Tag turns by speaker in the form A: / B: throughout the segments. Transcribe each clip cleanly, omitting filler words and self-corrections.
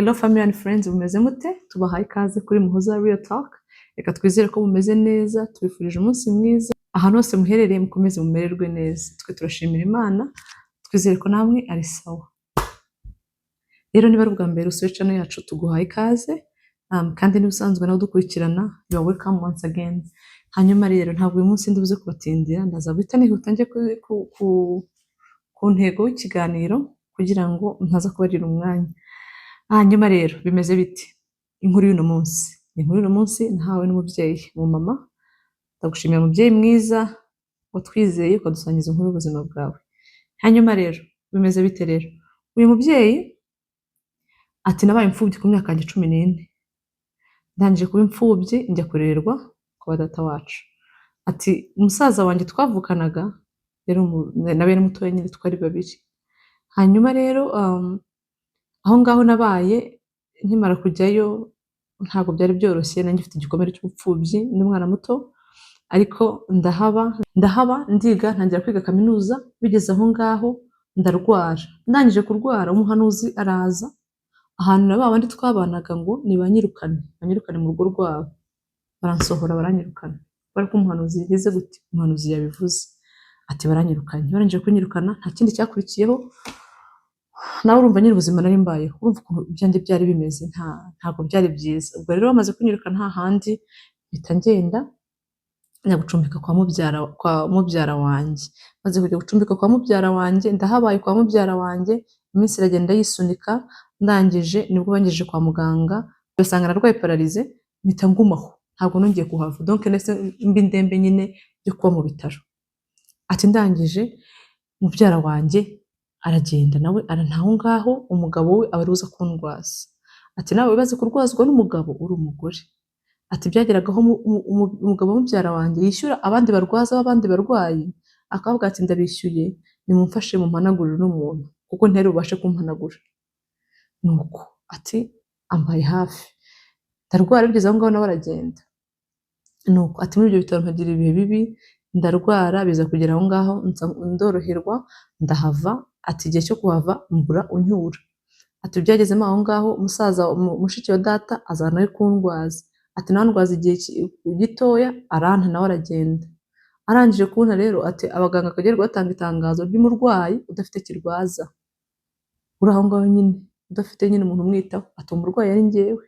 A: Hello family and friends, mumeze mute? Tubahaye ikaze kuri Muhoza Real Talk. Reka twizere ko mumeze neza, tubifurije umunsi mwiza. Ahantu hose muherereye mukomeze mumererwe neza. Twe turashimira Imana, twizere ko namwe ari sawa. Rero niba ari ubwa mbere usuye channel yacu, tuguhaye ikaze, kandi niba usanzwe nawe udukurikirana, you are welcome once again. Hanyuma rero ntabwo uyu munsi ndibuze kubatindira, ndaza guhita nihuta njye ku ntego y'ikiganiro kugira ngo ntaza kubarira umwanya. Hanyuma rero bimeze bite? Inkuru y'uno munsi. Inkuru y'uno munsi nahawe n'umubyeyi, umumama. Ndagushimira mubyeyi mwiza watwizeye ukadusangiza inkuru y'ubuzima bwawe. Hanyuma rero bimeze bite rero? Uyu mubyeyi ati: "Nabaye imfubyi ku myaka yanjye 14. Ndangije kuba imfubyi njya kurererwa kwa data wacu." Ati: "Umusaza wanjye twavukanaga yari nawe yari mutoya nyine, twari babiri. Hanyuma rero aho ngaho nabaye, nkimara kujyayo ntabwo byari byoroshye, nanjye mfite igikomere cy'ubupfubyi n'umwana muto, ariko ndahaba, ndahaba, ndiga, ntangira kwiga kaminuza. Bigeze aho ngaho ndarwara. Ndangije kurwara, umuhanuzi araza ahantu na ba bandi twabanaga ngo nibanyirukane, banyirukane mu rugo rwabo. Baransohora, baranyirukana kubera ko umuhanuzi yagize gute? Umuhanuzi yabivuze." Ati: "Baranyirukanye. Barangije kunyirukana, nta kindi cyakurikiyeho." Nawe urumva nyine ubuzima nari mbayeho, urumva ukuntu ibyanjye byari bimeze, ntabwo byari byiza. Ubwo rero bamaze kunyirukana, nta handi mpita ngenda, njya gucumbika kwa mubyara wanjye. Maze kujya gucumbika kwa mubyara wanjye, ndahabaye kwa mubyara wanjye, iminsi iragenda yisunika. Ndangije nibwo bangejeje kwa muganga, basanga narwaye paralysie, mpita ngumaho, ntabwo nongeye kuhava. Donc nahise mba indembe nyine yo kuba mu bitaro. Ati: "Ndangije mubyara wanjye aragenda nawe aranta aho ngaho, umugabo we aba ari uza kundwaza." Ati: "Nawe wibaze kurwazwa n'umugabo uri umugore." Ati: "Byageragaho umugabo wa mubyara wanjye yishyura abandi barwaza b'abandi barwayi, akavuga ati: 'Ndabishyuye, nimumfashe mumpanagurire uno muntu kuko ntari bubashe kumpanagura.' Nuko ati ambaye hafi, ndarwara, bigeze aho ngaho nawe aragenda." Nuko ati: "Muri ibyo bitaro mpagira ibihe bibi, ndarwara, biza kugera aho ngaho ndoroherwa, ndahava." Ati: "Igihe cyo kuhava mbura uncyura." Ati: "Byagezemo aho ngaho, umusaza mushiki wa data aza nawe kundwaza." Ati: "Nawe andwaza igihe gitoya, aranta, nawe aragenda. Arangije kubona rero," ati, "abaganga bakajya batanga itangazo ry'umurwayi udafite kirwaza, uri aho ngaho nyine udafite nyine umuntu umwitaho." Ati: "Umurwayi yari njyewe."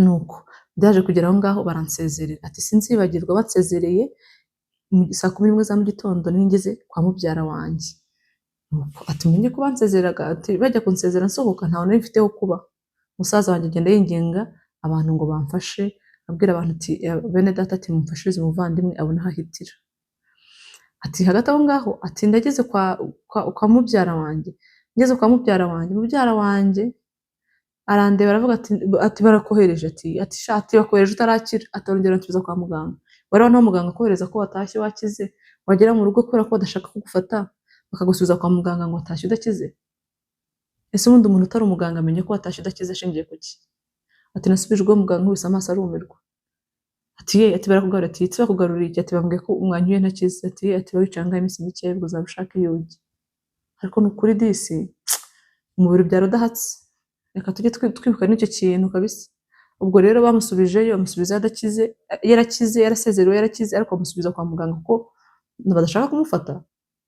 A: Nuko byaje kugera aho ngaho baransezerera. Ati: "Sinzibagirwa bansezereye saa 11 za mu gitondo, nari ngeze kwa mubyara wanjye." Nuko ati: "Umenye ko bansezeraga," ati, "bajya kunsezera nsohoka ntawe nari mfite ho kuba. Musaza wanjye agenda yinginga abantu ngo bamfashe, abwira abantu ati: 'Bene data,' ati, 'mumfashirize umuvandimwe abone aho ahitira.'" Ati: "Hagati aho ngaho," ati, "ndageze kwa mubyara wanjye, ngeze kwa mubyara wanjye, mubyara wanjye arandeba, aravuga ati: 'Barakohereje.' Ati: 'Sha,' ati, 'bakohereje utarakira.' Ati: 'Arongera ansubiza kwa muganga.' Wari naho muganga akohereza ko watashye wakize, wagera mu rugo kubera ko badashaka kugufata bakagusubiza kwa muganga ngo watashye udakize. Ese ubundi umuntu utari umuganga amenya ko watashye udakize ashingiye ku ki?" Ati: "Nasubijweho, muganga nkubise amaso arumirwa." Ati: "Ye," ati, "barakugarura." Ati: "Ese bakugaruriye iki?" Ati: "Bambwiye ko umwanyuye ntakize." Ati: "Ye," ati, "bawicaye ngaho iminsi mike, ubwo uzaba ushaka iyo ujya." Ariko ni ukuri disi, umubiri ubyara udahatse. Reka tujye twibuka n'icyo kintu kabisa. Ubwo rero bamusubijeyo, bamusubizayo adakize, yarakize, yarasezerewe, yarakize, ariko bamusubiza kwa muganga kuko badashaka kumufata.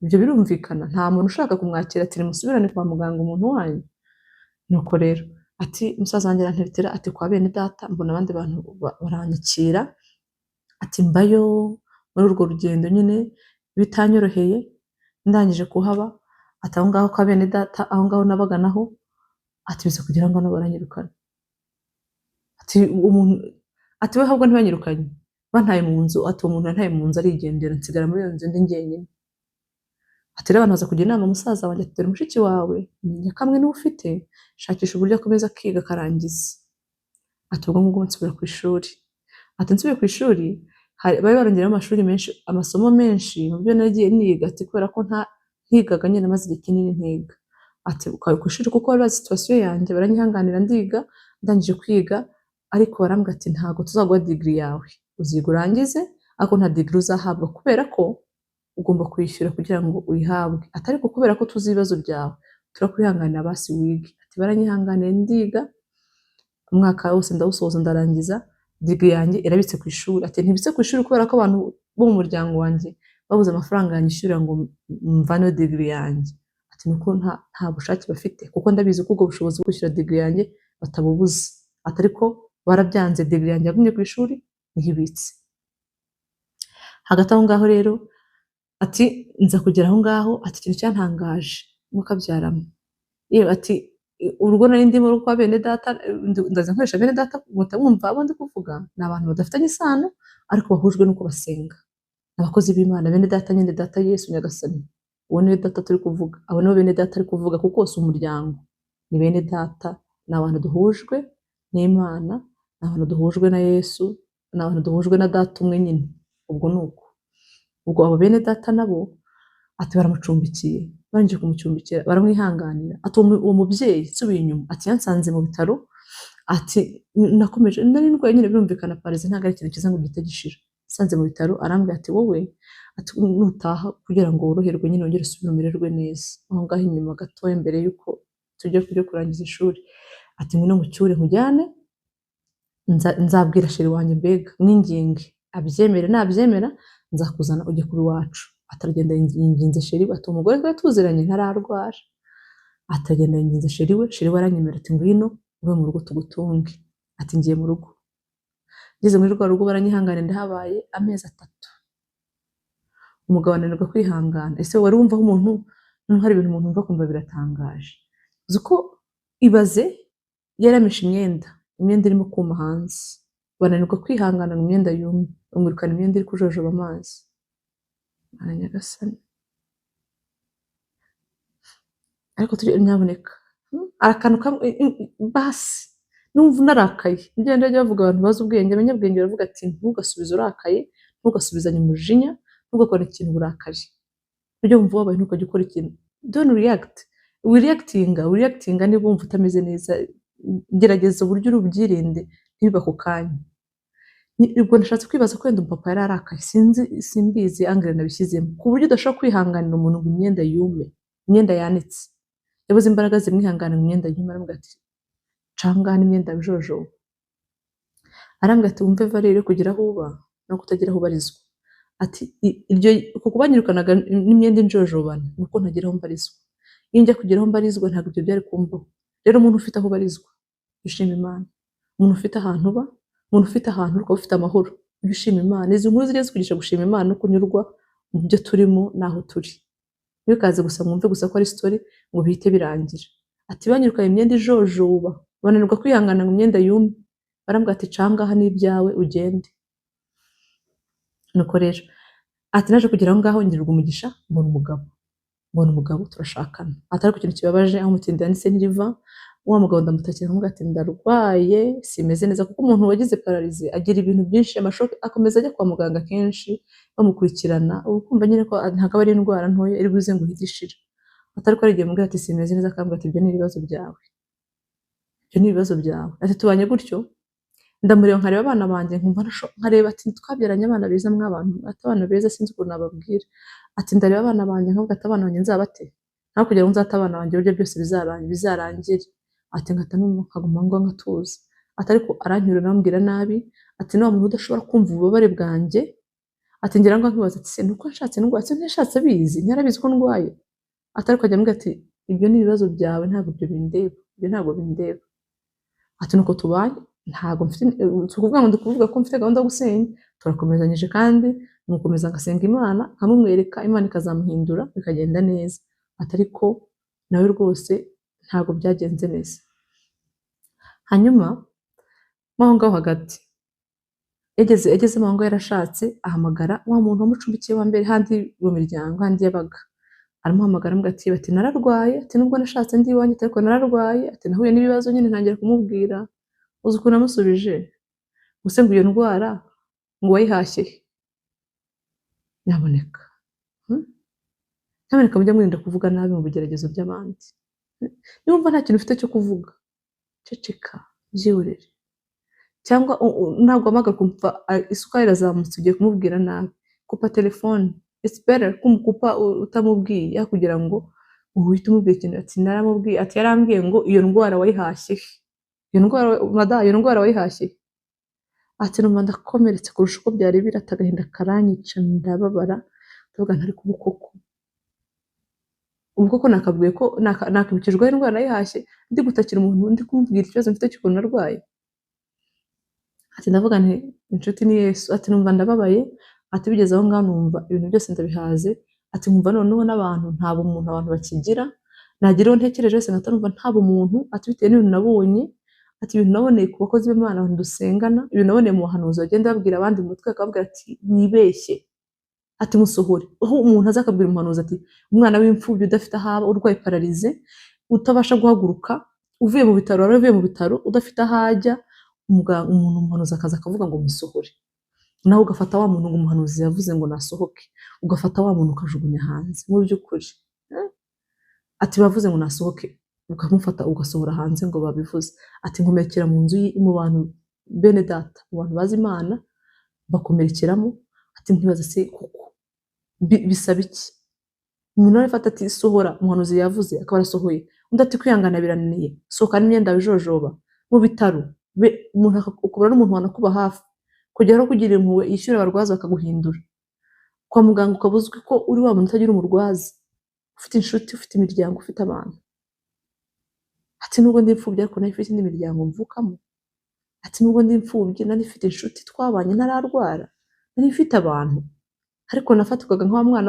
A: Ibyo birumvikana, nta muntu ushaka kumwakira ati: "Nimusubirane kwa muganga umuntu wanyu." Nuko rero ati: "Musaza wanjye aranteretera," ati, "kwa bene data, mbona abandi bantu baranyakira." Ati: "Mbayo muri urwo rugendo nyine bitanyoroheye. Ndangije kuhaba," ati, "aho ngaho kwa bene data, aho ngaho nabaga naho," ati, "biza kugira ngo nabo baranyirukana." Ati: "Umuntu," ati, "we ahubwo ntibanyirukanye, bantaye mu nzu." Ati: "Uwo muntu yantaye mu nzu arigendera, nsigara muri iyo nzu ndi njyenyine." Ati: "Rero abantu baza kugira inama musaza wanjye," ati, "dore mushiki wawe ni nyakamwe niwe ufite, shakisha uburyo akomeza akiga akarangiza." Ati: "Ubwo ngubwo nsubira ku ishuri." Ati: "Nsubiye ku ishuri, bari barongeramo amashuri menshi, amasomo menshi mu byo nagiye niga." Ati: "Kubera ko nta ntigaga nyine, maze igihe kinini ntiga." Ati: "Ku ishuri, kuko bari bazi situation yanjye, baranyihanganira, ndiga. Ndangije kwiga ariko barambwira ati: 'Ntabwo tuzaguha degree yawe, uziga urangize ariko nta degree uzahabwa kubera ko ugomba kwishyura kugira ngo uyihabwe.' Ati: 'Ariko kubera ko tuzi ibibazo byawe, turakwihanganira basi wige.' Ati Baranyihanganiye, ndiga umwaka wose, ndawusoza, ndarangiza, degree yanjye irabitse ku ishuri. Ati ntibitse ku ishuri kubera ko abantu bo mu muryango wanjye babuze amafaranga yanyishyurira ngo mvaneyo degree yanjye. Ati nuko nta bushake bafite, kuko ndabizi ko ubwo bushobozi bwo kwishyura degree yanjye batabubuze. Ati ariko barabyanze, degree yanjye yagumye ku ishuri, niho ibitse. Hagati aho ngaho rero, ati nza kugera aho ngaho, ati ikintu cyantangaje mukabyaramo yewe, ati urugo nari ndimo rwo kwa bene data, ndaza nkoresha bene data, muhita mwumva abo ndi kuvuga ni abantu badafitanye isano ariko bahujwe n'uko basenga, abakozi b'Imana, bene data nyine, data Yesu Nyagasani, uwo niwe data turi kuvuga, abo nibo bene data ari kuvuga, kuko si umuryango, ni bene data, ni abantu duhujwe n'Imana, ni abantu duhujwe na Yesu, ni abantu duhujwe na data umwe nyine. Ubwo ni uko, ubwo abo bene data nabo, ati baramucumbikiye, barangije kumucumbikira baramwihanganira. Ati uwo mubyeyi, nsubiye inyuma, ati yansanze mu bitaro, ati nakomeje nari ndwaye nyine, birumvikana, paralysie ntabwo ari ikintu cyiza ngo gihite gishira. Nsanze mu bitaro, arambwira ati wowe, ati nutaha kugira ngo woroherwe nyine, wongere usubire umererwe neza, aho ngaho inyuma gatoya mbere y'uko tujya kujya kurangiza ishuri, ati ngwino ngucyure nkujyane, nzabwira chéri wanjye, mbega mwinginge abyemere, nabyemera nzakuzana ujye kuba iwacu. Ataragenda yinginze chéri we, ati umugore twari tuziranye ntararwara, atagenda yinginze chéri we, chéri we aranyemera, ati ngwino ube mu rugo tugutunge. Ati ngiye mu rugo, ngeze muri rwa rugo baranyihangana, ndahabaye amezi 3, umugabo ananirwa kwihangana. Ese wari wumva aho umuntu, noneho hari ibintu umuntu wumva akumva biratangaje. Uzi ko, ibaze, yaramishe imyenda, imyenda irimo kuma hanze, bananirwa kwihangana ngo imyenda yume, bamwirukana imyenda iri kujojoba amazi. Mana Nyagasani! Ariko tujye nyaboneka akantu kamwe basi, numva unarakaye, ibyo bajya bavuga abantu bazi ubwenge, abanyabwenge baravuga ati ntugasubize urakaye, ntugasubizanye umujinya, ntugakore ikintu uburakari. Ujye wumva ubabaye, ntukajya ukora ikintu, don't react. Wireactinga niba wumva utameze neza, gerageza uburyo uri bubyirinde ntibibe ako kanya. Ubwo nashatse kwibaza ko wenda umupapa yari arakaye, sinzi, simbizi angle nabishyizemo, ku buryo udashobora kwihanganira umuntu ngo imyenda yume, imyenda yanitse. Yabuze imbaraga zimwihanganira ngo imyenda yume, aramubwira ati canga n'imyenda bijojoba. Arambwira ati wumve valeur kugira aho uba no kutagira aho ubarizwa. Ati iryo uko kubanyirukanaga n'imyenda injojobana ni uko ntagira aho mbarizwa. Iyo njya kugira aho mbarizwa, ntabwo ibyo byari kumbaho. Rero umuntu ufite aho ubarizwa, ushima Imana. Umuntu ufite ahantu uba, umuntu ufite ahantu uri, ukaba ufite amahoro, ujye ushima Imana. Izi nkuru zijya zikwigisha gushima Imana no kunyurwa mu byo turimo n'aho turi. Ntibikaze gusa mwumve gusa ko ari story ngo bihite birangira. Ati banyirukanye imyenda ijojoba, bananirwa kwihangana ngo imyenda yume, barambwira ati cangaha n'ibyawe ugende. Nuko rero, ati naje kugera aho ngaho, ngirirwa umugisha, mbona umugabo, turashakana. Ati ariko ikintu kibabaje, aho umutindi yanditse ntiriva. Wa mugabo ndamutakira, nkamubwira ati ndarwaye, simeze neza, kuko umuntu wagize paralysie agira ibintu byinshi, amashock, akomeza ajya kwa muganga kenshi bamukurikirana, uba ukumva nyine ko ntabwo aba ari indwara ntoya iri buze ngo uhite ishira. Atari ko hari igihe mubwira ati simeze neza, akambwira ati ibyo ni ibibazo byawe, ibyo ni ibibazo byawe. Ati tubanye gutyo, ndamureba, nkareba abana banjye, nkumva nkareba, ati twabyaranye abana beza mw'abantu, ati abana beza, sinzi ukuntu nababwira. Ati ndareba abana banjye nkavuga ati abana banjye nzabate naho kugira ngo nzate abana banjye uburyo byose bizarangire. Ati ngata nkaguma ngo nkatuza. Ati ariko arancyura, arambwira nabi. Ati ni wa muntu udashobora kumva ububabare bwanjye. Ati ngira ngo nkibaza ati se nuko nshatse ndwaye, se ntiyashatse abizi, ntiyarabizi ko ndwaye? Ati ariko ajya ambwira ati ibyo ni ibibazo byawe, ntabwo ibyo bindeba, ibyo ntabwo bindeba. Ati nuko tubanye, ntabwo mfite, si ukuvuga ngo ndi kuvuga ko mfite gahunda yo gusenya, turakomezanyije kandi mukomeza ngasenga Imana, nkamumwereka, Imana ikazamuhindura bikagenda neza. Ati ariko nawe rwose ntabwo byagenze neza. Hanyuma mo aho ngaho hagati, yageze aho ngaho yarashatse, ahamagara wa muntu wamucumbikiye wa mbere handi mu miryango handi yabaga, aramuhamagara, aramubwira ati bati nararwaye, ati nubwo nashatse ndi iwanjye, ariko nararwaye, ati nahuye n'ibibazo nyine, ntangira kumubwira. Uzi ukuntu namusubije? Gusa ngo iyo ndwara ngo wayihashye he? Nyaboneka, Nyaboneka mujye mwirinda kuvuga nabi mu bigeragezo by'abandi. Niba nta kintu ufite cyo kuvuga, ceceka, byihorere. Cyangwa ntabwo uhamagara ukumva isukari irazamutse, ugiye kumubwira nabi, kupa telefone. It's better kumukupa utamubwiye aho kugira ngo Uhita umubwira ikintu, ati naramubwiye, ati yarambwiye ngo iyo ndwara wayihashye he? Iyo ndwara mada, iyo ndwara wayihashye he? Ati numva ndakomeretse kurusha uko byari biri, ati agahinda karanyica, ndababara, ndavuga nti ariko ubu koko, ubu koko nakabwiye ko nakibukijweho indwara nayihashye, ndi gutakira umuntu, ndi kumubwira ikibazo mfite cy'ukuntu narwaye. Ati ndavuga nti inshuti ni Yesu. Ati numva ndababaye, ati bigeze aho ngaho numva ibintu byose ndabihaze, ati nkumva noneho n'abantu nta bumuntu abantu bakigira, nagira uwo ntekereje wese nkahita numva nta bumuntu, ati bitewe n'ibintu nabonye, ati ibintu naboneye ku bakozi b'Imana, abantu dusengana, ibintu naboneye mu bahanuzi bagenda babwira abandi mu mutwe bakababwira ati mwibeshye, ati musohore. Aho umuntu aza akabwira umuhanuzi ati umwana w'imfubyi udafite aho aba, urwaye paralysé, utabasha guhaguruka, uvuye mu bitaro, wari uvuye mu bitaro, udafite aho ajya, umuntu umuhanuzi akaza akavuga ngo musohore, nawe ugafata wa muntu ngo umuhanuzi yavuze ngo nasohoke, ugafata wa muntu ukajugunya hanze. Mu by'ukuri, ati bavuze ngo nasohoke, ukamufata ugasohora hanze ngo babivuze. Ati nkomerekera mu nzu mu bantu bene data, mu bantu bazi Imana, bakomerekeramo. Ati nkibaza se koko bisaba iki? Umuntu arafata ati sohora, umuhanuzi yavuze, akaba arasohoye. Undi ati kwihangana birananiye, sohoka n'imyenda wijojoba mu bitaro. Umuntu ukabura n'umuntu wanakuba hafi kugera aho kugira impuhwe yishyura abarwaza bakaguhindura. Kwa muganga ukaba uzwi ko uri wa muntu utagira umurwaza, ufite inshuti, ufite imiryango, ufite abantu. Ati nubwo ndi imfubyi ariko nari mfite indi miryango mvukamo. Ati nubwo ndi imfubyi nari mfite inshuti twabanye ntararwara, nari mfite abantu, ariko nafatwaga nka wa mwana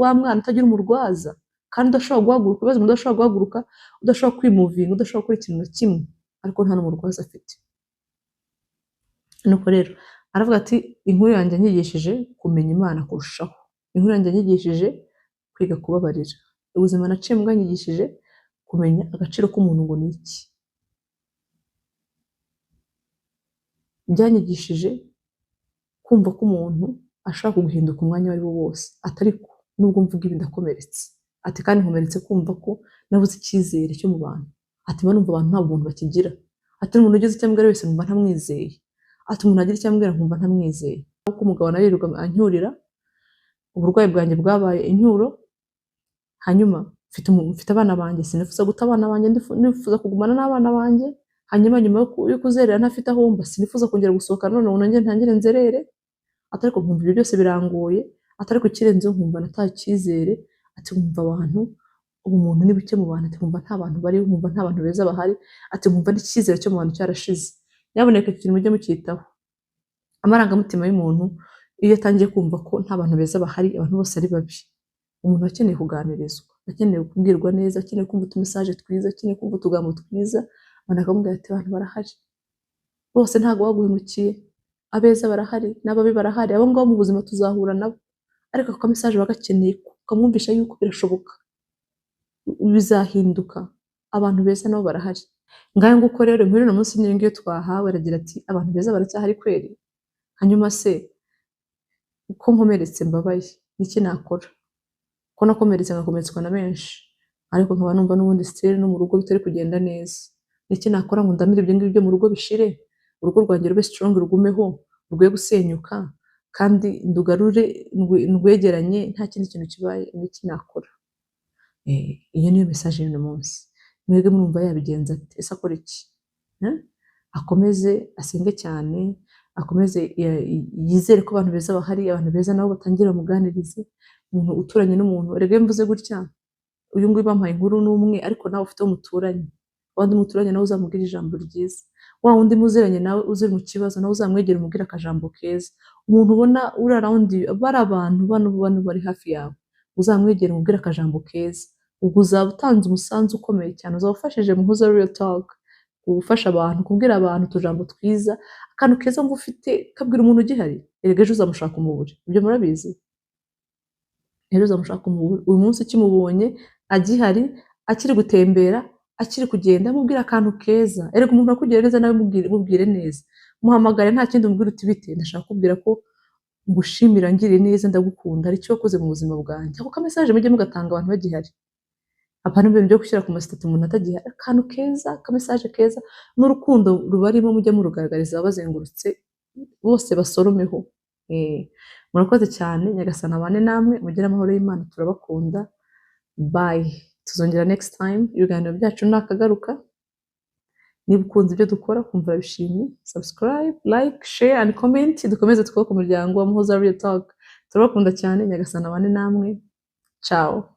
A: wa mwana utagira umurwaza kandi udashobora guhaguruka, ibibazo umuntu udashobora guhaguruka, udashobora kwimovinga, udashobora gukora ikintu na kimwe, ariko nta n'umurwaza afite. Nuko rero aravuga ati inkuru yanjye yanyigishije kumenya Imana kurushaho, inkuru yanjye yanyigishije kwiga kubabarira, ubuzima naciyemo bwanyigishije kumenya agaciro k'umuntu ngo ni iki, byanyigishije kumva ko umuntu ashobora kuguhinduka umwanya uwo ari wo wose, atari ko nubwo mvuga ibi ndakomeretse, ati kandi nkomeretse kumva ko nabuze icyizere cyo mu bantu, ati mba numva abantu nta bumuntu bakigira, ati n'umuntu ugize icyo ambwira wese numva ntamwizeye, ati umuntu agira icyo ambwira nkumva ntamwizeye. Kuko umugabo nawe yirirwa ancyurira, uburwayi bwanjye bwabaye incyuro, hanyuma mfite abana banjye, sinifuza guta abana banjye, nifuza kugumana n'abana banjye, hanyuma nyuma yo kuzerera ntafite aho mba, sinifuza kongera gusohoka none ngo nongere ntangire nzerere, ati ariko nkumva ibyo byose birangoye, ati ariko ikirenzeho nkumva nataye icyizere, ati nkumva abantu ubumuntu ni buke mu bantu, ati nkumva nta bantu bariho, nkumva nta bantu beza bahari, ati nkumva n'icyizere cyo mu bantu cyarashize. Nyabuneka iki kintu mujye mucyitaho. Amarangamutima y'umuntu iyo atangiye kumva ko nta bantu beza bahari, abantu bose ari babi, umuntu akeneye kuganirizwa, akeneye kubwirwa neza, akeneye kumva utumesaje twiza, akeneye kumva utugambo twiza, abantu bakamubwira ati abantu barahari bose, ntabwo baguhemukiye, abeza barahari n'ababi barahari, abo ngabo mu buzima tuzahura nabo, ariko ako kamesaje bagakeneye, ukamwumvisha yuko birashoboka, bizahinduka, abantu beza nabo barahari. Ngayo nguko rero inkuru y'uno munsi niyo ngiyo twahawe, aragira ati abantu beza baracyahari kweri, hanyuma se uko nkomeretse mbabaye niki nakora, ko nakomeretse ngakomeretswa na benshi, ariko nkaba numva n'ubundi still no mu rugo bitari kugenda neza, niki nakora ngo ndamire ibyo ngibyo mu rugo bishire, urugo rwanjye rube strong, rugumeho, rwe gusenyuka, kandi ndugarure ndwegeranye nta kindi kintu kibaye, niki nakora? Iyo niyo message y'uno munsi. Mwebwe murumva yabigenza ate? Ese akora iki? Akomeze asenge cyane, akomeze yizere ko abantu beza bahari, abantu beza nabo batangire bamuganirize. Umuntu uturanye n'umuntu, erega iyo mvuze gutya, uyu nguyu bampaye inkuru n'umwe, ariko nawe ufite uwo muturanye, wa wundi muturanye nawe uzamubwira ijambo ryiza, wa wundi muziranye nawe uziri mu kibazo nawe uzamwegera umubwire akajambo keza, umuntu ubona uri around you, bari abantu bano bano bari hafi yawe, uzamwegera umubwire akajambo keza. Ubwo uzaba utanze umusanzu ukomeye cyane, uzaba ufashije Muhoza Real Talk gufasha abantu, kubwira abantu utujambo twiza, akantu keza wumva ufite kabwira umuntu ugihari, erega ejo uzamushaka umubure, ibyo murabizi, ejo uzamushaka umubure. Uyu munsi ukimubonye agihari, akiri gutembera, akiri kugenda, mubwire akantu keza. Erega umuntu akugiriye neza nawe mubwire neza, muhamagare nta kindi umubwire uti bite, ndashaka kukubwira ko ngushimira, ngiriye neza, ndagukunda, hari icyo wakoze mu buzima bwanjye. Ako kamesaje mujye mugatanga abantu bagihari, apana ibintu byo gushyira ku masitati umuntu atagihari. Akantu keza, akamesaje keza n'urukundo rubarimo mujye murugaragariza ababazengurutse bose basoromeho. Murakoze cyane, Nyagasani abane namwe, mugire amahoro y'Imana, turabakunda. Bye, tuzongera next time. Ibiganiro byacu nakagaruka. Niba ukunze ibyo dukora, kumva urabishimye, subscribe, like, share and comment. Dukomeze twubake umuryango wa Muhoza Real Talk. Turabakunda cyane. Nyagasana abane namwe. Ciao.